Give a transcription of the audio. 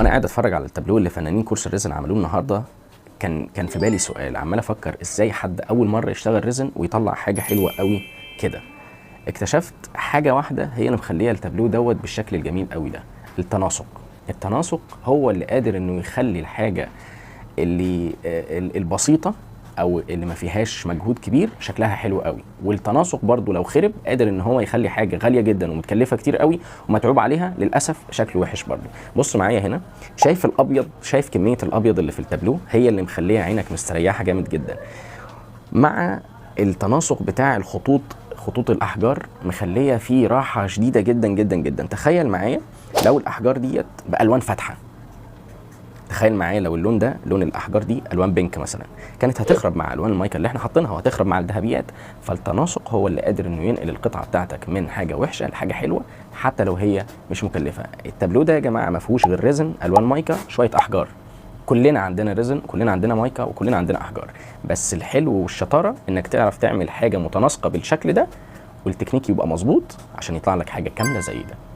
وانا قاعد اتفرج على التابلو اللي فنانين كورس ال resin عملوه النهارده، كان في بالي سؤال، عمال افكر ازاي حد اول مرة يشتغل resin ويطلع حاجة حلوة قوي كده. اكتشفت حاجة واحدة هي اللي مخليه التابلو دوت بالشكل الجميل قوي ده، التناسق. التناسق هو اللي قادر انه يخلي الحاجة اللي البسيطة او اللي ما فيهاش مجهود كبير شكلها حلو قوي. والتناسق برضو لو خرب قادر ان هو يخلي حاجة غالية جدا ومتكلفه كتير قوي ومتعوب عليها للاسف شكله وحش برضو. بص معايا هنا، شايف الابيض؟ شايف كمية الابيض اللي في التابلو؟ هي اللي مخليه عينك مستريحه جامد جدا، مع التناسق بتاع الخطوط، خطوط الاحجار مخليه فيه راحة شديدة جدا جدا جدا. تخيل معايا لو الاحجار ديت بالوان فاتحة، تخيل معايا لو اللون ده لون الاحجار دي الوان pink مثلا، كانت هتخرب مع الوان المايكا اللي احنا حاطينها وهتخرب مع الذهبيات. فالتناسق هو اللي قادر انه ينقل القطعة بتاعتك من حاجة وحشة لحاجة حلوة حتى لو هي مش مكلفة. التابلو ده يا جماعة ما فيهوش غير resin، الوان مايكا، شوية احجار. كلنا عندنا resin، كلنا عندنا مايكا، وكلنا عندنا احجار، بس الحلو والشطاره انك تعرف تعمل حاجة متناسقه بالشكل ده والتكنيك يبقى مظبوط عشان يطلع لك حاجة كاملة زي ده.